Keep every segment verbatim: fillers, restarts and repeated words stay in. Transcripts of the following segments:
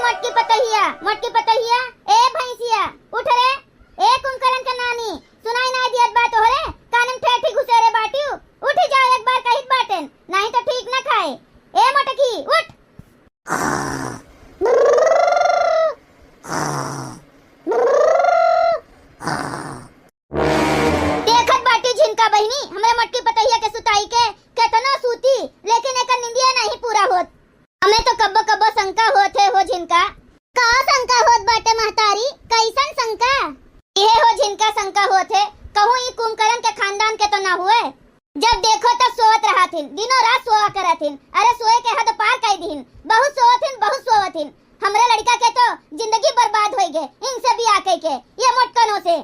मोटकी पतोहिया, मोटकी पतोहिया, ए भैंसिया, उठ रे। ए कुंभकरन के नानी, सुनाई नाहीं दियत बा तोहरे? कान में ठेठी घुसेरे बाटिउ। उठी जाओ, एक बार कहित बाटेन, नाहीं तो ठीक न खाए। ए मोटकी, उठ। देखत बाटी झिनका बहिनी, हमरे मोटकी पतोहिया के सुताई के, केतनो सूती, लेकिन एकर निंदिया नाहीं पूरा होत। हमें तो कब्बो कब्बो शंका होत है हो झिनका। का शंका होत बाटे महतारी? कैसन शंका? इहे हो झिनका शंका होत है, कहूँ ई कुंभकरन के खानदान के तो ना हुए। जब देखो तब सोवत रहत हिन, दिनों रात सोवा करत हिन। अरे सोए के हद पार कइ दिहिन, बहुत सोवत हिन, बहुत सोवत हिन। हमरे लड़का के तो जिंदगी बर्बाद होइ गए इनसे बियाह कइ के, ये मोटकनों से।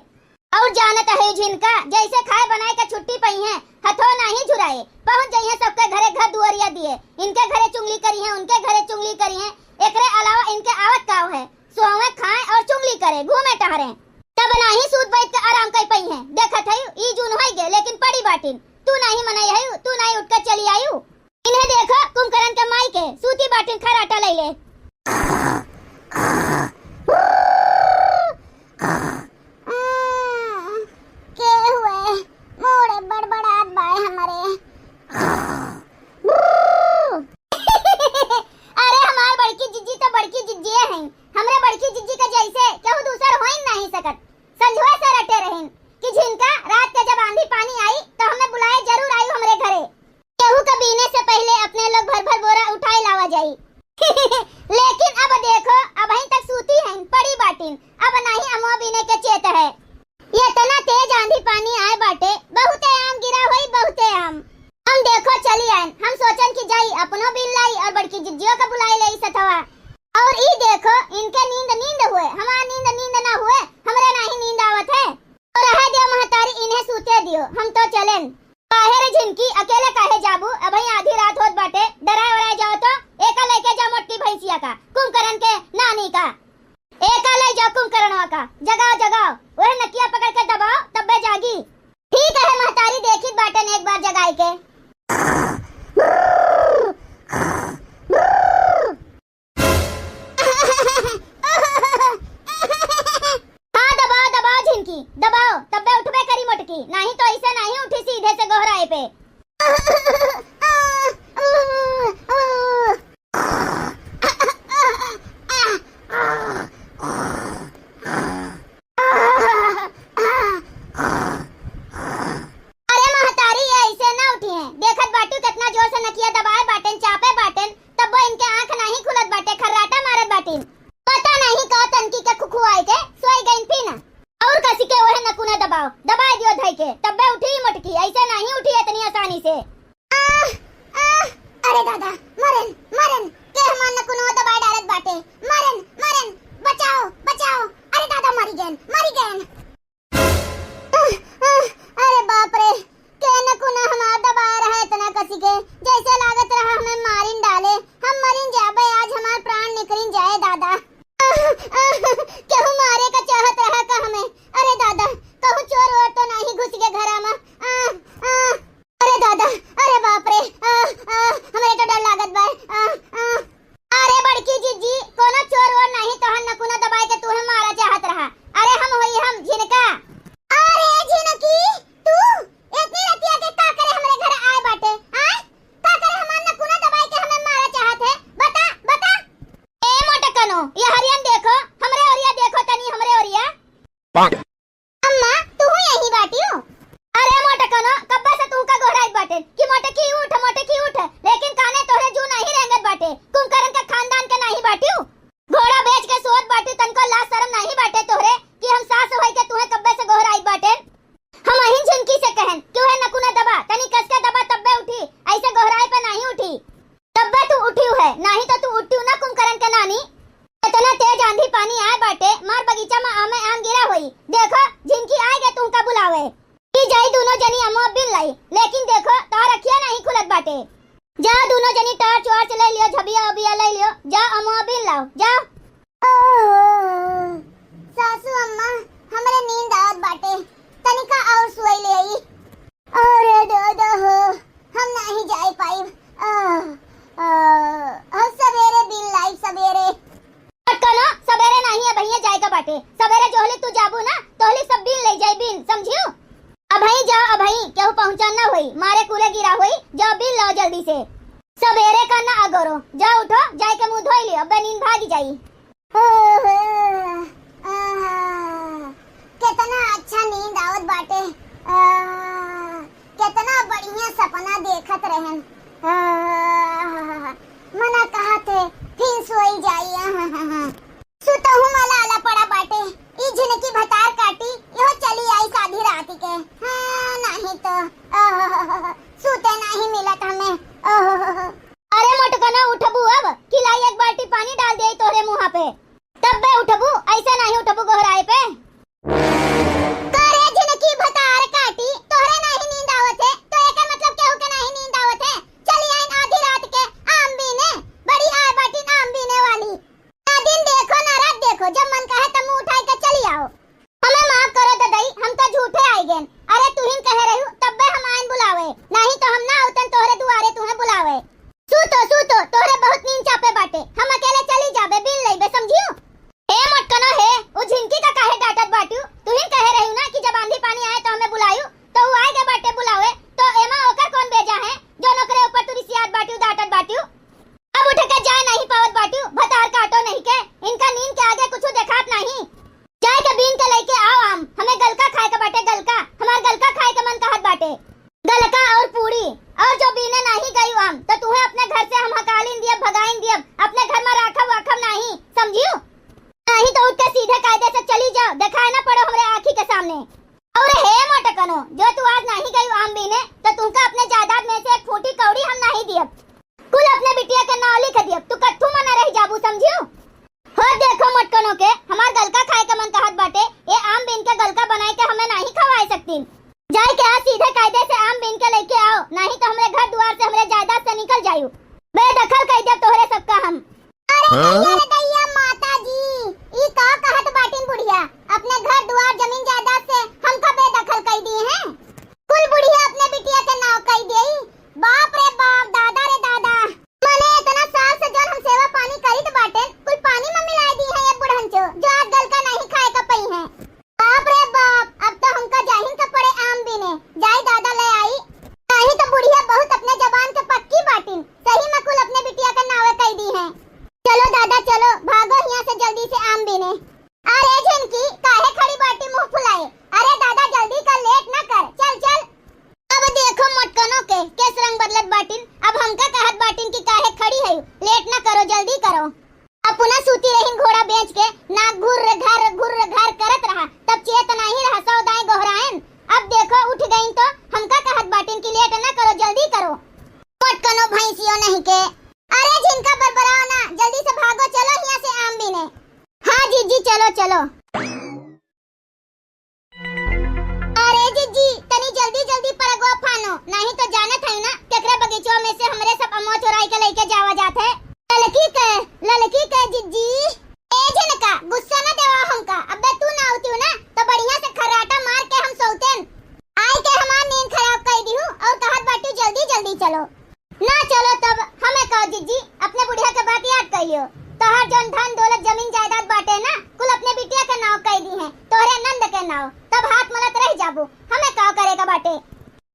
और जानत है झिनका, जैसे खाए बनाए के छुट्टी पइहें, हथो नाहीं झुराए, पहुँच जइहें सबके घरे घर दुआरिया दिए, इनके घरे चुंगली करिहें, उनके घरे चुंगली करिहें, एकरे अलावा इनके आवत काव है? सोवे खाए और चुंगली करे, घूमे टहरे, तब नाहीं सूत बैठ के आराम कइ पइहें। देखत है ई जून होइ गए, लेकिन पड़ी बाटिन, तू नाहीं मनई है, तू नाहीं उठ के चली आयु। इन्हें देखो, कुंभकरन के माई के, सूती बाटिन खराटा लइले। के हुए? मूड़े बड़बड़ात बाए हमरे। अरे, हमार बड़की जिज्जी तो बड़की जिज्जिए हैं। हमरे बड़की जिज्जी के जैसे केहू दूसर होइन नाहीं सकत। संझुए से रटे रहिन कि झिनका रात के जब आंधी पानी आई, तो हमें बुलाए जरूर आयु हमरे घरे। केहू के बीने से पहिले अपने लोग भर भर बोरा उठाए लावा जाई। लेकिन अब देखो, अबहीं तक सूती हैं, पड़ी बाटिन, अब नाहीं अमवा बीने के चेत है। ये इतना तेज आंधी पानी आए बाटे, बहुते आम गिरा होई, बहुते आम। हम देखो चली आएन, हम सोचन कि जाई अपनो बीन लाई और बड़की जिज्जियो के बुलाई लेई सथवा। और ई देखो, इनके नींद नींद हुए, हमार नींद नींद ना हुए, हमरे नाहीं नींद आवत है। तो रहे दियो महतारी, इन्हें सूते दियो, हम तो चलेन। काहे रे झिनकी, अकेले काहे जाबू? अबहीं आधी रात होत बाटे, डराए ओराए जाओ तो। एका लइके जा मोटकी भैंसिया का, कुंभकरन के नानी का। एका लइ जाओ कुंभकरनवा का, जगाओ, जगाओ, वह नकिया पकड़ के दबाओ, तब्बे जागी। ठीक है महतारी, देखित बाटेन एक बार जगाई के। हाँ, दबाओ, दबाओ झिनकी, दबाओ, तब्बे उठबे करी मोटकी, नाहीं तो ऐसे नाहीं उठी सीधे से गोहराए पे। अरे महतारी, ये ऐसे ना उठी हैं। देखत बाटू कितना जोर से नकिया दबाए बाटेन, चापे बाटेन, तब्बो इनके आँख नाहीं खुलत बाटे, खर्राटा मारत बाटिन। पता नाहीं का तनकी के खुखुआए के सोई गइन फिन। और कसी के वह नकुना दबाओ, दबाए दियो धई के, तब्बे उठी मोटकी, ऐसे नाहीं उठी इतनी आसानी से। आह, आह, अरे दादा, मरेन, मरेन, के हमार नकुनवा दबाए डालत बाटे, मरेन, मरेन, बचाओ, बचाओ, अरे दादा, मरी गएन, मरी गएन। आह, आह, अरे बाप रे, के नकुना हमार दबाए रहा इतना कसी के, जैसे लागत रहा हमें मारिन डाले, हम मरिन जाबे, आज हमार प्राण निकरिन जाए दादा। आह, आह, केहू मारे का चाहत रहा का हमें? अरे दादा, कहूँ चोर वोर तो नाहीं घुस गए घरा में? आह, आह। अरे दादा, अरे बाप रे, आ, आ, हमरे तो डर लागत बा। आ, आ। अरे बड़की जिज्जी, कोनो चोर वोर नाहीं, तोहर नकुना दबाए के तूहे मारा चाहत रहा। अरे हम होई हम झिनका। अरे झिनकी, तू इतनी रतिया के का करे हमरे घर आए बाटे? आए? का करे हमार नकुना दबाए के हमें मारा चाहत है? बता, बता। ए मोटकनो, ये हरियन देखो, हमरे ओरिया देखो तनी, हमरे ओरिया। अम्मा, तू यहीं बाटियो? अरे मोटकनो, कब्बे से तू का गोहराइत बाटेन कि मोटकी उठ, मोटकी उठ, लेकिन काने तोहरे जू नाहीं रेंगत बाटे, कुंभकरन के खानदान के नाहीं बाटियो। घोड़ा बेच के सोत बाटियो, तनको लाज शरम नाहीं बाटे तोहरे कि हम सास होई के तूहे कब्बे से गोहराइत बाटेन। हम अहिन झिनकी से कहन कि वह नकुना दबा, तनी कस के दबा तब्बे उठी, ऐसे गोहराए पे नाहीं उठी। तब्बे तू उठियो है, नाहीं तो तू उठियो ना कुंभकरन के नानी। इतना तेज आंधी पानी आए बाटे, मार बगीचा में आमे आम गिरा होई। देखो, झिनकी आए गे तुमका बुलावे। ई जाई दोनों जनी अमवा बिन लाई, लेकिन देखो, तोहर अखिया नाहीं खुलत बाटे। जा दोनों जनी torch वार्च ले लियो, झबिया उबिया ले लियो, जा अमवा बिन लाओ, जा। ओहो, सासू अम्मा, हमरे नींद आवत बाटे, तनिका और सोई लेई। अरे दादा हो, हम नाहीं जाए पाइब। आह, आह, हम सबेरे बिन लाइब, सबेरे। अबे नींद भागी जाई। ओहो, आहा, केतना अच्छा नींद आवत बाटे। आहा, केतना बढ़िया सपना देखत रहन। आहा, मना कहत है, फिर सोई जाई। आहा, सुतहु वाला आला पड़ा बाटे। ई झिनकी भतार काटी, इहो चली आई आधी रात के। हाँ, नहीं तो, आहा, सूते नहीं मिलत हमें। आहा, अरे मोटकनो, उठबू अब कि लाई एक बाल्टी पानी डाल देई तोहरे मुँहा पे, तब्बे उठबू, ऐसे नहीं उठबू गोहराए पे। करे झिनकी भतार काटी, तोहरे नहीं नींद आवत है, तो एकर मतलब केहू के नहीं नींद आवत है। चली आइन आधी रात के आम बीने, बड़ी आए बाटिन आम बीने वाली। ना दिन देखो ना रात देखो, जब मन कहे तब मुँह उठाई के चली आओ। हमें माफ करो ददई, हम तो झूठे आई गेन। अरे तुहिन कहे रहू तब्बे हम आइन बुलावे, नहीं तो हम ना आवतन तोहरे दुआरे तुहें बुलावे। सूतो सूतो, तोहरे बहुत नींद चापे बाटे, हम अकेले चली जाबे, बीन लइबे, समझियो? ए मोटकनो हे, उ झिनकी का काहे डांटत बाटियो? तुहिन कहे रहू ना कि जब आंधी पानी आए तो हमें बुलायू, तो उ आए के बाटे बुलावे, तो एमा ओकर कौन बेजा है, जौन ओकरे ऊपर तू रिसियात बाटियो, डांटत बाटियो? अब उठ के जाए नहीं पावत बाटियो, भतार काटो नहीं के, इनका नींद के आगे कुछ देखात नहीं। जाए के बीन के लेके आओ आम, हमें गलका खाए के बाटे, गलका, हमार गलका खाए के मन कहत बाटे। गलका और पूरी, और जो बीने नहीं गई आम, तो तुहे अपने घर से हम हकालिन दियब, भगाइन दियब, अपने घर में राखब वाखब नहीं, समझियो? नहीं तो उठ के सीधे कायदे से चली जाओ, दिखाए ना पड़ो हमरे आँखी के सामने। और हे मोटकनो, जो तू आज नहीं गई आम बीने, तो तुमका अपने जायदाद में से एक फूटी कौड़ी हम नहीं दियब। कुल अपने बिटिया के नाव लिख दियब, तू कत्थू मना रह जाबू, समझियो? हो देखो मोटकनो के, हमार गलका खाए के मन कहत बाटे, ये आम बीन के गलका बनाए के हमें नहीं खवाए सकतीन। जाए के आज सीधे कायदे से आम बीन के लेके आओ, नहीं तो हमरे घर दुआर से, हमरे जायदाद से निकल जायू। बेदखल कई देब तोहरे सबका हम। अरे हाँ? दैया रे दैया, माता जी, ई का कहत बाटिन बुढ़िया? अपने घर दुआर, जमीन जायदाद से हमका बेदखल कई दिए हैं। कुल बुढ़िया अपने बिटिया के नाव कई देई। बाप रे बाप, दादा रे दादा। मने इतना साल से जौन हम सेवा पानी करीत बाटेन, कुल पानी में मिलाई दी है ये बुढ़ंचो, जो आज गलका नहीं खाए का पई हैं। बाप रे बाप, अब तो हमका जाहिन का पड़े आम बीने। जाई दादा ले आई। नहीं तो बुढ़िया बहुत अपने जबान के पक्की बाटिन, सही में कुल अपने बिटिया के नावे कई दी हैं। चलो दादा चलो, भागो हियाँ से जल्दी से आम बीने। अरे झिनकी, काहे खड़ी बाटी मुँह फुलाए? अरे दादा जल्दी कर, लेट ना कर, चल चल। अब देखो मोटकनो के, केस रंग बदलत बाटिन, अब हमका कहत बाटिन कि काहे खड़ी है, लेट ना करो, जल्दी करो। अपना सूती रहीन घोड़ा बेच के, नाक घुर्र घार, घुर्र घार करत रहा, तब चेत नहीं रहा, सौ दाएं गोहरायन। अब देखो उठ गईन तो हमका कहत बाटिन कि लेट ना करो, जल्दी करो। मोटकनो भैंसियो नहीं के। अरे झिनका बरबराओ ना, जल्दी से भागो, चलो हियाँ से आम बीने। हाँ जीजी, चलो, चलो। अरे जीजी, तनी जल्दी जल्दी परगवा फानो, नहीं तो जानत है ना, केकरे बगीचवा में से हमरे सब अमवा चोराई के लेके जावा जात है। ललकी के, ललकी के जीजी। ए झिनका, गुस्सा न देवा हमका, अबे तू ना आवतियो ना, तो बढ़िया से खर्राटा मार के हम सोतेन। आई के हमार नींद खराब कई दिहू और कहत बाटी जल्दी जल्दी चलो। ना चलो तब, हमें कहो जिज्जी, अपने बुढ़िया के बात याद कर लियो। तोहर जौन धन दौलत जमीन जायदाद बाटे ना, कुल अपने बिटिया के नाव कई दी हैं, तोहरे नंद के नाव। तब हाथ मलत रह जाबू, हमें का करे का बाटे?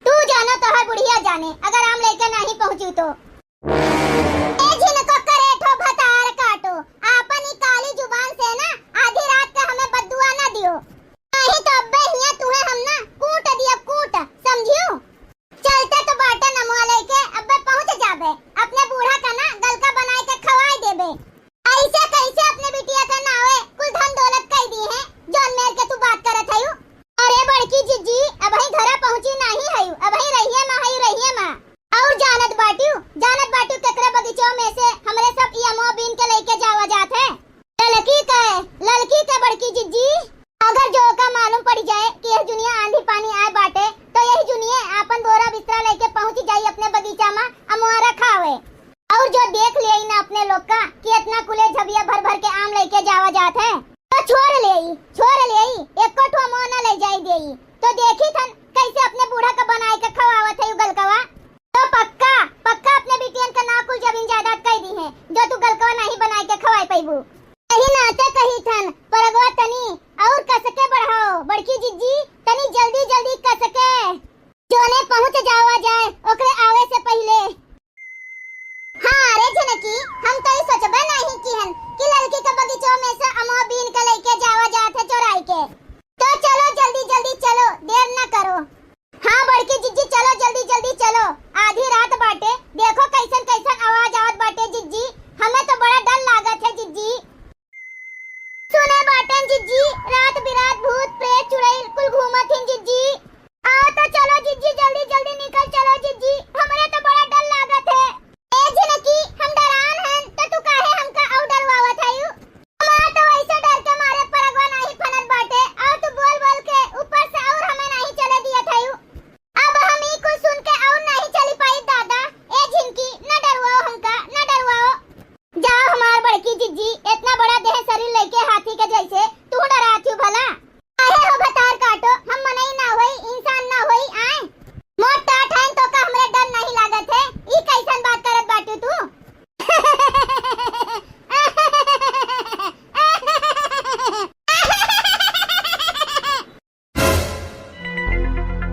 तू जानो तोहर बुढ़िया जाने, अगर आम लेके नहीं पहुँचू तो। ए झिनको करेठो भतार काटो, आपन ई काली जुबान से ना आधी रात के हमें बद्दुआ ना दियो। नहीं तो अब्बे हियां तुहे हम ना कूट दियब कूट, समझियो? चलते तो बाटे नमुआ लेके अब्बे पहुंच जाबे, अपने बूढ़ा का ना गलका बनाए के खवाई देबे। ऐसे कैसे अपने बिटिया का नावे कुल धन दौलत कई दी है, जौन मेर के तू बात करत हयू? अरे बड़की जिज्जी, अबहीं घरा पहुंची नाही हयू, अबहीं रहिए मा हयू, रहिए मा। और जानत बाटियो, जानत बाटियो केकरे बगीचो में से हमरे सब ई अमवा बीन के लेके जावा जात है। ललकी के, ललकी के बड़की जिज्जी। अगर जो का मालूम पड़ जाए कि यह जुनिया आंधी पानी आए बाटे, तो यही जुनिये आपन बोरा बिस्तरा लेके पहुंच जाई अपने बगीचा में अमवा रखावे। और जो देख लिया ना अपने लोग का कि इतना कुले झबिया भर भर के आम लेके जावा जात है, तो छोड़ लेई, छोड़ लेई, एको ठो अमवा न ले जाई देई। तो देखी थन कैसे अपने बूढ़ा का बनाए के खवावत है यू गलकवा। तो पक्का, पक्का अपने बिटियन का ना कुल जमीन जायदाद कई दी है, जो तू गलकवा नहीं बनाए के खवाए पैबू। यही नाते कही थन, परगवा तनी और कसके बढ़ाओ, बड़की जिज्जी, तनी जल्दी जल्दी कसके। जोने पहुंच जावा जाए, ओकरे आवे से पहिले। हाँ रे झिनकी, हम तो ई सोचबे नहीं की है कि जिज्जी, इतना बड़ा देह शरीर लइके हाथी के जैसे, तू डरात हूँ भला? काहे हो भतार काटो, हम मनई ना होई, इंसान ना होई, आए? मोट टाट हन तो का हमरे डर नहीं लागत है? ई कैसन बात करत बाटू तू?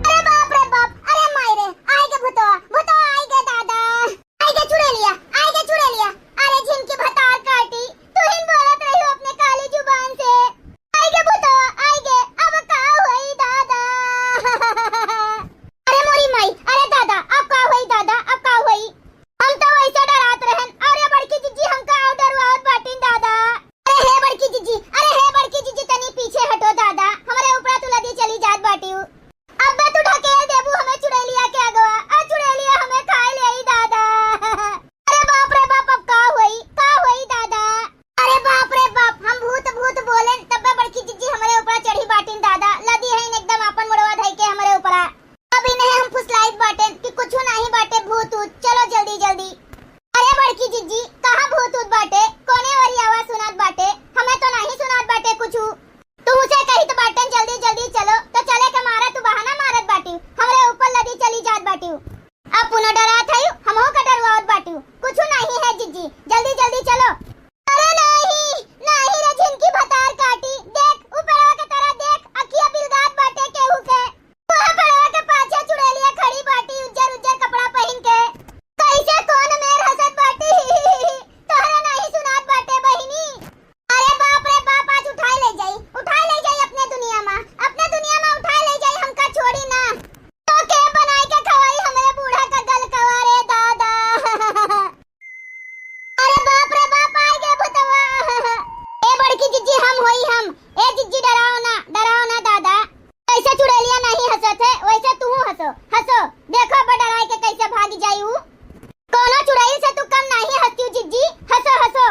अरे बाप रे बाप, अरे माई रे, आइ गे भूतवा, भूतवा आइ गे दादा, आइ गे चुड़ैलिया, आइ गे चुड़ैलिया, अरे झिनकी भतार काटी, तू ही बोलत रही हो अपने काली जुबान से, आइ गे भूतवा, आइ गे, अब का होई दादा? अरे मोरी माई, अरे दादा, अब का होई दादा, अब का होई? हम तो वैसे डरात रहन, अरे बड़की जिज्जी हमका और डरवावत बाटिन दादा। अरे हे बड़की जिज्जी, अरे हे बड़की जिज्जी, तनी पीछे हटो दादा, हमरे ऊपरा तू लदी चली जात बाटिउ। अब्बे तू ढकेल देबू हमें चुड़ैलिया के अगवा, आ चुड़ैलिया हमें खाए लेई दादा। अरे बाप रे बाप, अब का होई, का होई दादा? अरे बाप रे बाप, हम भूत भूत बोलेन, तब्बे बड़की जिज्जी हमरे ऊपरा चढ़ी बाटिन दादा, लदी हइन एकदम आपन मुड़वा धई के हमरे ऊपरा। अब इन्हें हम फुसलाइत बाटेन कि कुछु नाहीं बाटे भूत ऊत, चलो जल्दी जल्दी। अरे बड़की जिज्जी, कहाँ भूत ऊत बाटे? कोने ओरी आवाज सुनात बाटे? हमें तो नाहीं सुनात बाटे कुछु। तू उसे कहित बाटेन जल्दी जल्दी चलो, तो चले के मारा तू बहाना मारत बाटिउ, हमरे ऊपर लदी चली जात बाटिउ। अब पुनः डरात हइउ, हमहू का डरवावत बाटिउ। कुछु नाहीं है जिज्जी, जल्दी जल्दी चलो। अरे नाहीं, नाहीं रे झिनकी भतार काटी, देख, ऊ पेड़वा के तरह देख, अखिया बिलगात बाटे केहू के। वह पेड़वा के पाछे चुड़ैलिया खड़ी बाटी, उज्जर उज्जर कपड़ा पहिन के। कैसे कौन मेर हंसत बाटी, तोहरा नाहीं सुनात बाटे बहिनी। अरे बाप रे बाप, आज उठाए ले जाई, उठाए ले जाई अपने दुनिया मा, अपने दुनिया मा उठाए ले जाई, हमका छोड़ी ना। तो के बनाई के खवाई हमरे बूढ़ा का गलकवा रे दादा। अरे बाप रे बाप, आइ गे भूतवा। ए बड़की जिज्जी, हम होई हम। ए जिज्जी, डराओ ना, डराओ ना दादा। जैसे चुड़ैलिया नाहीं हंसत है, वैसे तू हंसो, हंसो। देखो अब डराई के कैसे भागी जाई ऊ। कोनो चुड़ैल से तू कम नाहीं हंसतिउ जिज्जी, हंसो, हंसो।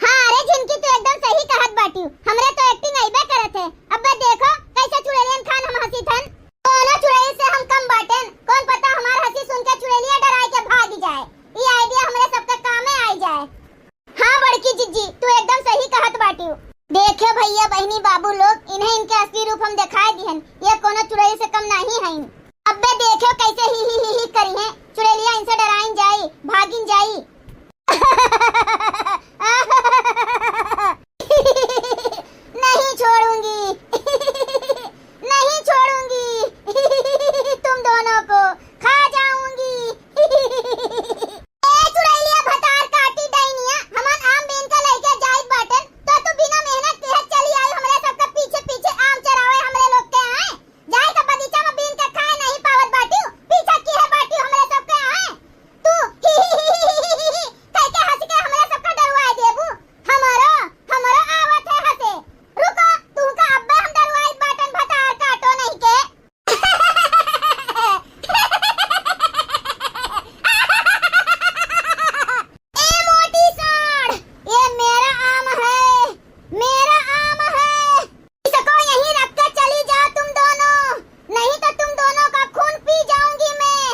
हाँ, अरे झिनकी, तू एकदम सही कहत बाटिउ। हमरे तो acting अइबे करत है। अब्बे देखो, कैसे चुड़ैलियन खान हम हंसित हन। कौनो चुड़ैल से हम कम बाटेन? कौन पता हमार हंसी सुन के चुड़ैलिया डराए के भाग जाए। ई idea हमरे सबके कामे आइ जाए। हाँ बड़की जिज्जी, तू एकदम सही कहत बाटिउ। देखो भइया, बहिनी, बाबू लोग, इन्हें इनके असली रूप हम देखाए दिहन। ये कौनो चुड़ैल से कम नाहीं हइन। अब्बे देखो कैसे ही ही ही ही करिहें। चुड़ैलिया इनसे डराइन जाई, भागिन जाई। नहीं छोड़ूंगी, नहीं छोड़ूंगी तुम दोनों को, खा जाऊंगी। ए चुड़ैलिया भतार काटी डैनिया, हमन आम बीन के लइके जाइत बाटेन, तो तू बिना मेहनत किहे चली आई हमरे सबके पीछे पीछे आम चरावे हमरे लोग के आए। जाए के बगीचा में बीन के खाए नहीं पावत बाटिउ, पीछा किहे बाटिउ हमरे सबके आए। तू ही ही ही ही ही ही ही कह के हंस के हमरे सबका डरवाए देबू। हमरो, हमरो आवत है हंसे। रुको, तुहका अब्बे हम डरवाई बाटन भतार काटो नहीं के। ए मोटी साढ़, ये मेरा आम है, मेरा आम है। इसको यहीं रख के चली जाओ तुम दोनों, नहीं तो तुम दोनों का खून पी जाऊंगी मैं।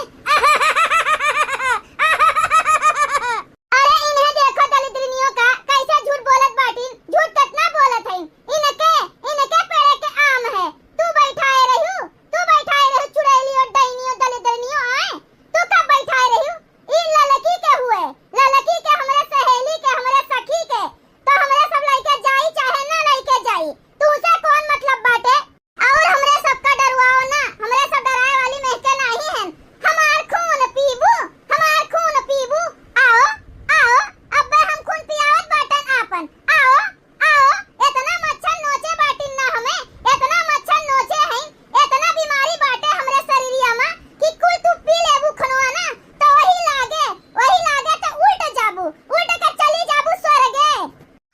अरे इन्हें देखो दलिद्रिनियों का, कैसे झूठ बोलत बाटिन, झूठ कितना बोलत है। इनके, इनके पेड़े के आम है, तू बैठाए रहियो, तू बैठाए रहियो चुड़ैलियो, डैनियो, दलिद्रिनियो आए, तू कब बैठाए रहियो? ई ललकी के हुए, ललकी के, हमरे सहेली के, हमरे सखी के, तो हमरे सब लइके जाई चाहे ना लइके जाई, तुहसे कौन मतलब बाटे? और हमरे सबका डरवाओ ना, हमरे सब डराए वाली मेहके नाही हन। हमार खून पीबू, हमार खून पीबू, आओ, आओ, अब्बे हम खून पियावत बाटन आपन, आओ, आओ, एतना मच्छर नोचे बाटिन ना हमें, एतना मच्छर नोचे हैं, एतना बीमारी बाटे हमरे शरीरिया मा कि कुल तू पी लेबू खनवा ना, तो वही लागे, वही लागे तो उल्ट जाबू, उल्ट के चली जाबू स्वर्गे।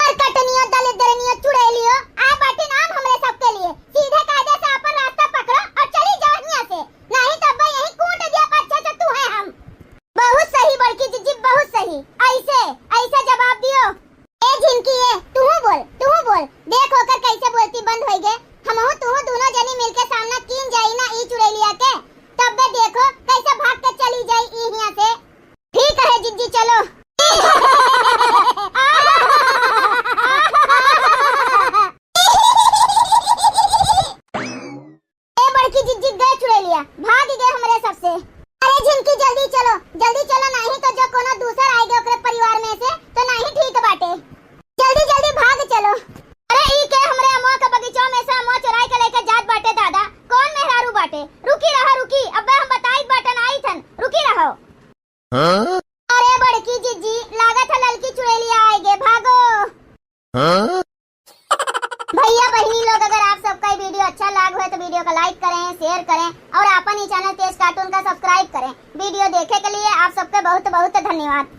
और कटनियो, दलिद्रनियो, चुड़ैलियो, आ बाटिन आम हमरे सबके लिए। सीधे कायदे से आपन रास्ता पकड़ो और चली जाओ हियां से, नहीं तो अब्बे यहीं कूट दिया अच्छे से तू है हम। बहुत सही बड़की जिज्जी, बहुत सही। ऐसे, ऐसे जवाब दियो। ए झिनकी ए, तूहू बोल, तूहू बोल। देख ओकर कैसे बोलती बंद होई गे। हमहू तूहू दोनों जनी मिलके सामना कीन जाई ना ई चुड़ैलिया के, तब्बे देखो कैसे भाग के चली जाई ई हियां से। ठीक है जिज्जी, चलो। जल्दी चलो, नाहीं तो जो कोनो दूसर आइगे ओकरे परिवार में से तो नाहीं ठीक बाटे। जल्दी जल्दी भाग चलो। अरे ई के हमरे अमवा के बगीचवा में से अमवा चोराई के लेके जात बाटे दादा। कौन मेहरारू बाटे? रुकी रहो, रुकी, अब्बे हम बताइत बाटन, आइथन, रुकी रहो। हाँ? अरे बड़की जिज्जी, लागत है ललकी चुड़ैलिया आइगे, भागो। हाँ? भैया बहिनी लोग, अगर आप सबका ये वीडियो अच्छा लाग होए तो वीडियो का लाइक करें, शेयर करें और आपन ही चैनल तेज कार्टून का सब्सक्राइब करें। वीडियो देखे के लिए आप सबके बहुत बहुत धन्यवाद।